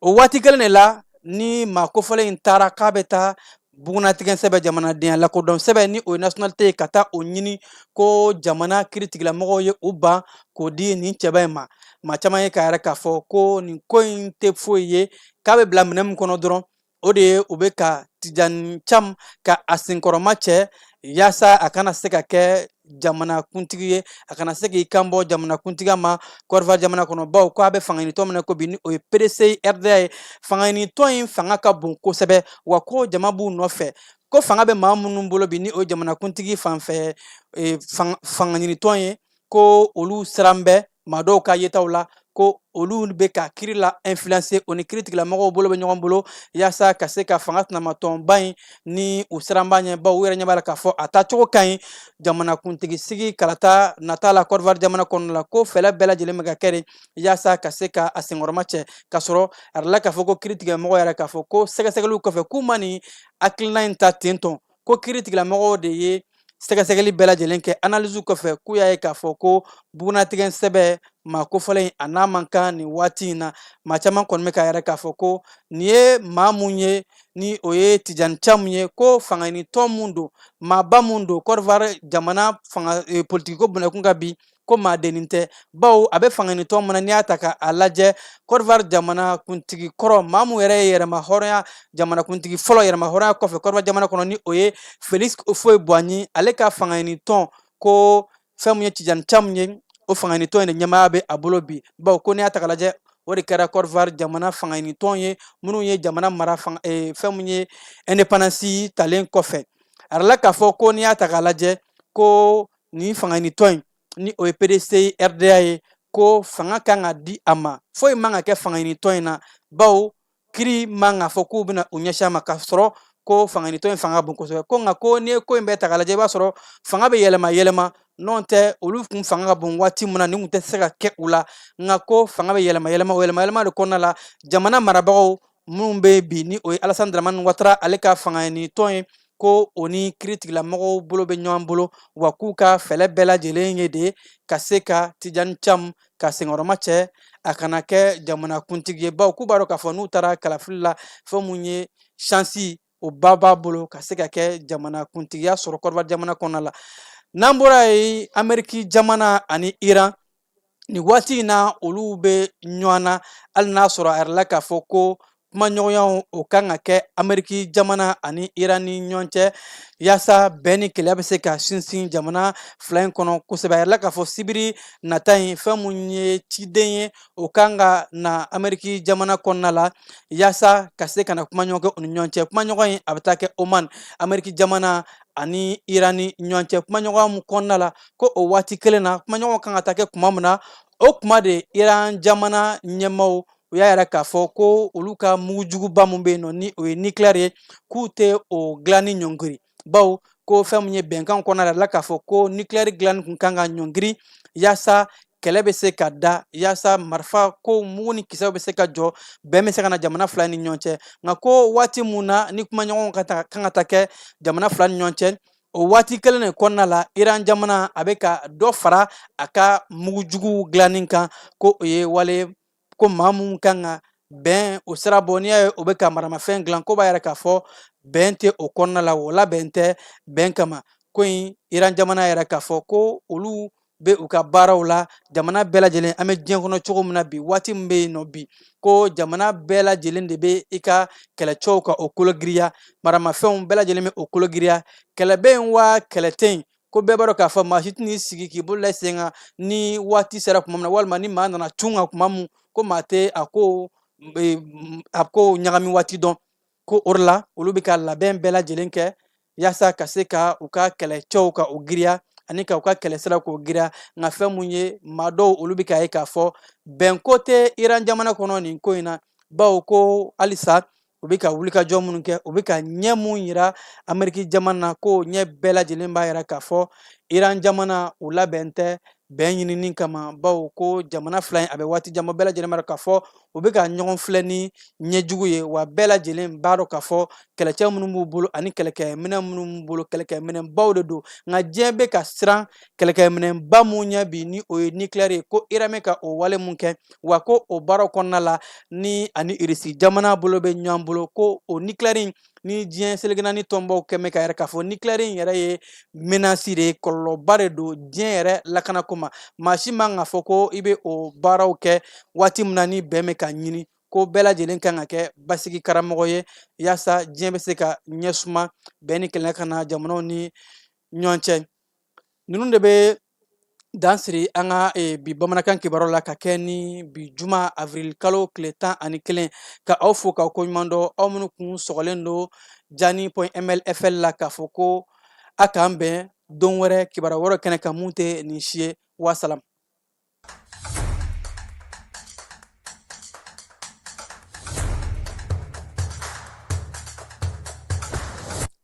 O waati kelen de la ni maa kofɔlen in taara k'a bɛ taa bugunnatigɛ sɛbɛn, jamanadenya lakodɔn sɛbɛn, ni o ye nationalité ye, ka taa o ɲini, ko jamana kiiritigɛlamɔgɔw ye u ban k'o di nin cɛba in ma. Maa caman ye k'a yɛrɛ k'a fɔ ko nin ko in tɛ foyi ye, k'a bɛ bila minɛn min kɔnɔ dɔrɔn, o de ye u bɛ ka Tijan Cam ka a senkɔrɔma cɛ, yaasa a kana se ka kɛ jamanakuntigi ye, a kana se k'i kan bɔ jamanakuntigiya ma Côte d'Ivoire jamana kɔnɔ, bawo ko a bɛ fanga ɲini tɔn min na ko bi, ni o ye PDCI RDA ye, fanga ɲini tɔn in fanga ka bon kosɛbɛ, wa ko jama b'u nɔfɛ, ko fanga bɛ maa minnu bolo bi, ni o ye jamanakuntigi fanfɛ fanga ɲini tɔn ye, ko olu siran bɛ maa dɔw ka yetaw la, ko olu bɛ ka kiri la influencer, o ni kiiritigɛlamɔgɔw bolo bɛ ɲɔgɔn bolo, yaasa ka se ka fanga sinamatɔnba in ni u siranba ɲɛ, bawo u yɛrɛ ɲɛ b'a la k'a fɔ a taacogo ka ɲi jamanakuntigi sigi kalata nata la Côte d'Ivoire jamana kɔnɔna la, ko fɛɛrɛ bɛɛ lajɛlen bɛ ka kɛ de yaasa ka se ka a senkɔrɔma cɛ. K'a sɔrɔ a yɛrɛ la k'a fɔ ko kiiritigɛmɔgɔ yɛrɛ k'a fɔ ko sɛgɛsɛgɛliw kɔfɛ, k'u ma nin hakilina in ta ten tɔn, ko kiiritigɛlamɔgɔw de ye sɛgɛsɛgɛli bɛɛ lajɛlen kɛ, analyse kɔfɛ, k'u y'a ye k'a fɔ ko bugunnatigɛ sɛbɛn maa kofɔlen in, a n'a man kan nin waati in na. Maa caman kɔni bɛ k'a yɛrɛ k'a fɔ ko nin ye maa mun ye, ni o ye Tijan Cam ye, ko fanga ɲini tɔn mun don, maaba mun don Côte d'Ivoire jamana fanga politiki ko bunakun kan bi, ko maa dennin tɛ, bawo a bɛ fanga ɲini tɔn min na, n'i y'a ta k'a lajɛ, Côte d'Ivoire jamana kuntigi kɔrɔ, maa mun yɛrɛ ye yɛrɛma hɔrɔnya jamanakuntigi fɔlɔ yɛrɛma hɔrɔnya kɔfɛ Côte d'Ivoire jamana kɔnɔ, ni o ye Félix Houphouët-Boigny, ale ka fanga ɲini tɔn, ko fɛn mun ye Tijan Cam ye, o fanga ɲini tɔn in de ɲɛmaaya bɛ a bolo bi, bawo ko n'i y'a ta k'a lajɛ, o de kɛra Côte d'Ivoire jamana fanga ɲini tɔn ye minnu ye jamana mara fɛn mun ye indépendance talen kɔfɛ. A yɛrɛ la k'a fɔ ko n'i y'a ta k'a lajɛ, ko nin fanga ɲini tɔn in, ni o ye PDCI RDA ye, ko fanga kan ka di a ma, foyi man ka kɛ fanga ɲini tɔn in na, bawo kiri man ka fɔ k'u bɛna u ɲɛsin a ma, k'a sɔrɔ ko fanga ɲini tɔn in fanga ka bon kosɛbɛ. Ko nka ko n'i ye ko in bɛɛ ta k'a lajɛ, i b'a sɔrɔ fanga bɛ yɛlɛma yɛlɛma, n'o tɛ olu kun fanga ka bon waati min na, nin kun tɛ se ka kɛ u la, nka ko fanga bɛ yɛlɛma yɛlɛma, o yɛlɛma yɛlɛma de kɔnɔna la, jamana marabagaw minnu bɛ bi, ni o ye Alassane Dramane Ouattara ale ka fanga ɲini tɔn ye, ko o ni kiiritigɛlamɔgɔw bolo bɛ ɲɔgɔn bolo, wa k'u ka fɛɛrɛ bɛɛ lajɛlen ye de ka se ka Tijan Cam ka senkɔrɔma cɛ, a kana kɛ jamanakuntigi ye, bawo k'u b'a dɔn k'a fɔ n'u taara kalafili la, fɛn mun ye chance o ba b'a bolo ka se ka kɛ jamanakuntigiya sɔrɔ Côte d'Ivoire jamana kɔnɔna la. N'an bɔra yen, Ameriki jamana ani Iran, nin waati in na olu bɛ ɲɔgɔn na, hali n'a sɔrɔ a yɛrɛ la k'a fɔ ko kumaɲɔgɔnyaw o kan ka kɛ Ameriki jamana ani Iran ni ɲɔgɔn cɛ, yaasa bɛn ni kelenya bɛ se ka sinsin jamana fila in kɔnɔ kosɛbɛ. A yɛrɛ la k'a fɔ sibiri nata in, fɛn mun ye ciden ye, o kan ka na Ameriki jamana kɔnɔna la, yaasa ka se ka na kumaɲɔgɔn kɛ u ni ɲɔgɔn cɛ. Kumaɲɔgɔn in a bɛ taa kɛ Oman, Ameriki jamana ani Iran ni ɲɔgɔn cɛ. Kumaɲɔgɔn mun kɔnɔna la, ko o waati kelen na, kumaɲɔgɔn kan ka taa kɛ kuma min na, o kuma de Iran jamana ɲɛmaaw U y'a yira k'a fɔ ko olu ka mugujuguba mun bɛ yen nɔ, ni o ye nucléaire ye, k'u tɛ o dilanni ɲɔngiri, bawo ko fɛn mun ye bɛnkan kɔnɔna la k'a fɔ ko nucléaire dilanni kun kan ka ɲɔngiri yaasa kɛlɛ bɛ se ka da, yaasa marifa ko mugu ni kisɛw bɛ se ka jɔ, bɛn bɛ se ka na jamana fila ni ɲɔgɔn cɛ. Nka ko waati mun na ni kumaɲɔgɔnw ka kan ka taa kɛ jamana fila ni ɲɔgɔn cɛ, o waati kelen de kɔnɔna la, Iran jamana a bɛ ka dɔ fara a ka mugujugu dilanni kan, ko o ye wale ko maa mun kan ka bɛn o sira bɔ. N'i y'a ye o bɛ ka maramafɛn dilan, ko b'a yɛrɛ k'a fɔ bɛn tɛ o kɔnɔna la, o labɛn tɛ bɛn kama. Ko in Iran jamana yɛrɛ k'a fɔ ko olu bɛ u ka baaraw la jamana bɛɛ lajɛlen. An bɛ diɲɛ kɔnɔ cogo min na bi, waati min bɛ yen nɔ bi, ko jamana bɛɛ lajɛlen de bɛ i ka kɛlɛcɛw ka o kologiriya, maramafɛnw bɛɛ lajɛlen bɛ o kologiriya. Kɛlɛ bɛ yen wa kɛlɛ tɛ yen, ko bɛɛ b'a dɔn k'a fɔ maa si tɛn'i sigi k'i bolo la sen kan ni waati sera tuma min na, walima ni maa nana cun kan tuma min, ko maa tɛ a ko ɲagami waati dɔn. Ko o de la olu bɛ ka labɛn bɛɛ lajɛlen kɛ yaasa ka se ka u ka kɛlɛcɛw ka o giriya ani ka u ka kɛlɛsira k'o giriya. Nka fɛn mun ye, maa dɔw olu bɛ k'a ye k'a fɔ bɛnko tɛ Iran jamana kɔnɔ nin ko in na, bawo ko halisa u bɛ ka wulikajɔ minnu kɛ, u bɛ ka ɲɛ mun yira Ameriki jamana na, ko ɲɛ bɛɛ lajɛlen b'a yira k'a fɔ Iran jamana u labɛn tɛ bɛn ɲinini kama, bawo ko jamana fila in a bɛ waati jan bɔ, bɛɛ lajɛlen b'a dɔn k'a fɔ u bɛ ka ɲɔgɔn filɛ ni ɲɛjugu ye. Wa bɛɛ lajɛlen b'a dɔn k'a fɔ kɛlɛcɛ minnu b'u bolo ani kɛlɛkɛminɛn minnu b'u bolo, kɛlɛkɛminɛnbaw de don. Nka diɲɛ bɛ ka siran kɛlɛkɛminɛnba mun ɲɛ bi, ni o ye nucléaire ye, ko Iran bɛ ka o wale mun kɛ, wa ko o baaraw kɔnɔna la ni ani Irisi jamana bolo bɛ ɲɔgɔn bolo, ko o nucléaire in ni diɲɛ seleke naani tɔnbaw kɛmɛ ka yɛrɛ k'a fɔ nucléaire in yɛrɛ ye menace de ye, kɔlɔlɔba de don diɲɛ yɛrɛ lakanako ma. Maa si man k'a fɔ ko i bɛ o baaraw kɛ waati min na ni bɛn bɛ ka ɲini, ko bɛɛ lajɛlen kan ka kɛ basigi karamɔgɔ ye yaasa diɲɛ bɛ se ka ɲɛ suma, bɛn ni kelenya ka na jamanaw ni ɲɔgɔn cɛ. Ninnu de bɛ dan siri an ka bi bamanankan kibaru la ka kɛ ni bi juma avril kalo tile 11, ka aw fo k'aw koɲuman dɔn, aw minnu kun sɔgɔlen don jani point mlfl la, k'a fɔ ko a k'an bɛn don wɛrɛ kibaru wɛrɛ kɛnɛ kan mun tɛ nin si ye. Wasalam.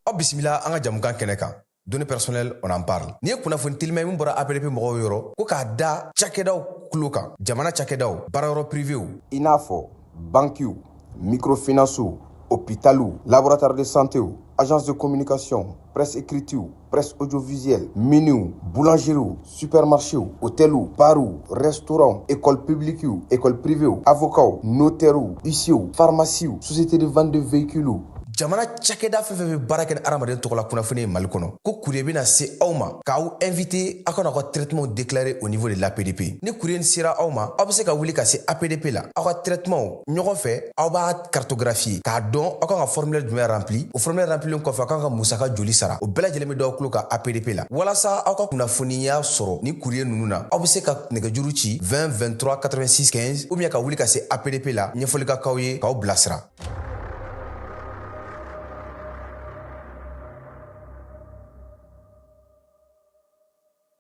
Aw bisimila an ka jamukan kɛnɛ kan, données personnelles, on en parle. N'i ye kunnafoni telima ye min bɔra APDP mɔgɔw yɔrɔ, ko k'a da cakɛdaw tulo kan, jamana cakɛdaw, baarayɔrɔ privéw, i n'a fɔ bankiw, microfinancew, hôpitaliw, laboratoire de santéw, agence de communication, presse écritew, presse audiovisuelle, miniw, boulangeriew, supermarchéw, hôteliw, barw, restaurants, école publiquew, école privéw, avocats, notairew, huissierw, pharmaciew, société de vente de véhicules, jamana cakɛda fɛn fɛn bɛ baara kɛ ni hadamaden tɔgɔ la kunnafoni ye Mali kɔnɔ, ko courrier bɛna se aw ma k'aw invité aw ka n'aw ka traitement déclarer au niveau de l'APDP. Ni courrier sera aw ma, aw bɛ se ka wuli ka se APDP la, aw ka traitement ɲɔgɔn fɛ aw b'a cartographier k'a dɔn aw kan ka formulaire jumɛn rempli. O formulaire remplilen kɔfɛ, aw kan ka musaka joli sara, o bɛɛ lajɛlen bɛ d'aw tulo kan APDP la. Walasa aw ka kunnafoniya sɔrɔ ni courrier ninnu na, aw bɛ se ka nɛgɛjuru ci 20 23 86 15 ou bien ka wuli ka se APDP la, ɲɛfɔli ka k'aw ye k'aw bilasira.